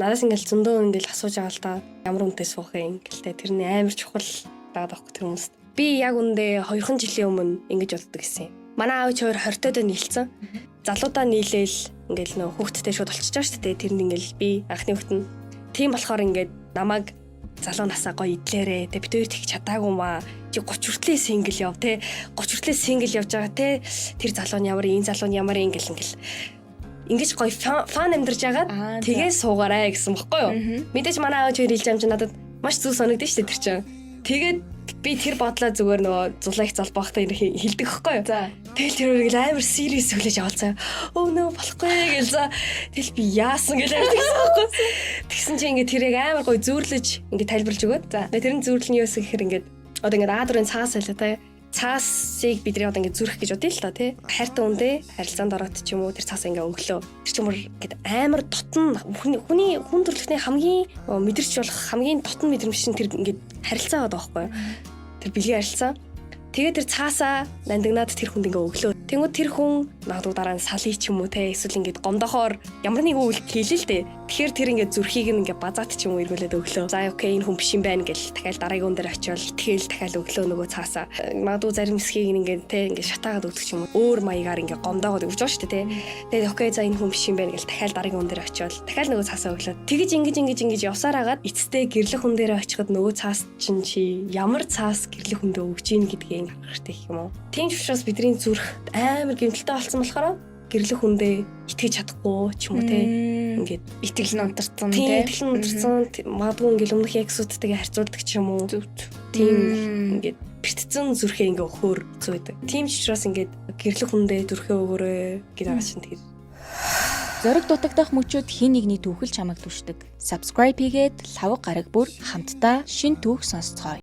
Надаас ингээл зөндөө ингээл асууж байгаа л да. Ямар үнэтэй суух юм гэлтэй, тэрний амар чухал байгаад байхгүй тэр хүмүүст. Би яг үндэ 2 жилийн өмнө ингэж боддог гэсэн юм. Манай аав чи хоёр 20-тойдоо нийлцэн. Залуудаа нийлээл ингээл нөө хүүхдтэй шууд болчихж байгаа шүү дээ. Тэрэнд ингээл би анхны хүүхэд нь. Тийм болохоор ингээд намайг залуу насаа гоё идлээрээ те, бид хоёр тэгж чадаагүй маа, чи 30 хүртлээ single яв те, 30 хүртлээ single явж байгаа те, тэр залуу нь ямар, энэ залуу нь ямар, ингээл ингээл ингэж гоё fun амьдарч агаад тэгээ суугаарай гэсэн бохгүй юу. Мэдээж манай аав чи хэлж юм чи надад маш зүг санагдсан шүү дээ тэр чинь. Тэгээд би тэр бодлоо зүгээр нөгөө зулаа их залбаахтай хэлдэг хөхгүй юу. Тэгэл тэр үргэлж амар serious хүлээж авал заяа. "Өө нөө, болохгүй" гэл за. Тэгэл би яасан гэл амар тэгсэн байхгүй. Тэгсэн чинь ингээд тэрийг амар гоё зүүрлэж ингээд тайлбарлаж өгөөд. Тэгээ тэр нь зүүрлэл нь юу гэсэн гэхээр ингээд одоо ингээд А4-ын цаас байлаа та. Цаасыг бидний одоо ингээд зүрх гэж бодъё л та, тий. Хайртай үндэ харилцаанд ороод ч юм уу, тэр цаасаа ингээд өглөө. Тэр чинь бүр ингээд амар дотн хүний хүн төрөлхтний хамгийн мэдэрч болох хамгийн дотн мэдрэмж чинь тэр ингээд харилцаа байгаа байхгүй юу? Тэр бэлгийн харилцаа. Тэгээд тэр цаасаа нандинаад тэр хүнд ингээ өглөө. Тэнгүүд тэр хүн магадгүй дараа нь салъя ч юм уу те, эсвэл ингээд гомдохоор ямар нэгэн үйл хийлээ л дээ. Тэгэхээр тэр ингээд зүрхийг нь ингээд базаат ч юм уу эргүүлээд өглөө. За, okay, энэ хүн биш юм байна гэл дахиад дараагийн хүн дээр очиод итгээл дахиад өглөө нөгөө цаасаа. Магадгүй зарим хэсгийг ингээд те, ингээд шатаагаад өгдөг ч юм уу. Өөр маягаар ингээд гомдоогоод өгч байгаа шүү дээ те. Тэгээд okay, за, энэ хүн биш юм байна гэл дахиад дараагийн хүн дээр очиод дахиад нөгөө цаасаа өглөө. Тэгэж ингэж ингэж ингэж явсаар агаад эцэстээ гэрлэх хүн дээр очиход нөгөө цаас чинь чи ямар цаас гэрлэх хүндээ өгч ийн гэдгийг харах хэрэгтэй гэх юм уу. Тийм ч учраас бидний зүрх амар гэмтэлтэй болсон болохоор гэрлэх хүндээ итгэж чадахгүй ч юм уу те. Ингээд итгэл нь унтарсан. Те. Итгэл нь унтарсан. Магадгүй ингээд өмнөх ex үүдтэйгээ харьцуулдаг ч юм уу. Тийм, ингээд бэртцэн зүрхээ ингээ өгөхөөр хэцүү байдаг. Тийм ч учраас ингээд гэрлэх хүндээ зүрхээ өгөөрэй гэдэг байгаа чинь тэр. Зориг дутагдах мөчөд хэн нэгний түүхэл чамайг түшдэг. Subscribe хийгээд лхавга гараг бүр хамтдаа шинэ түүх сонсцгоё.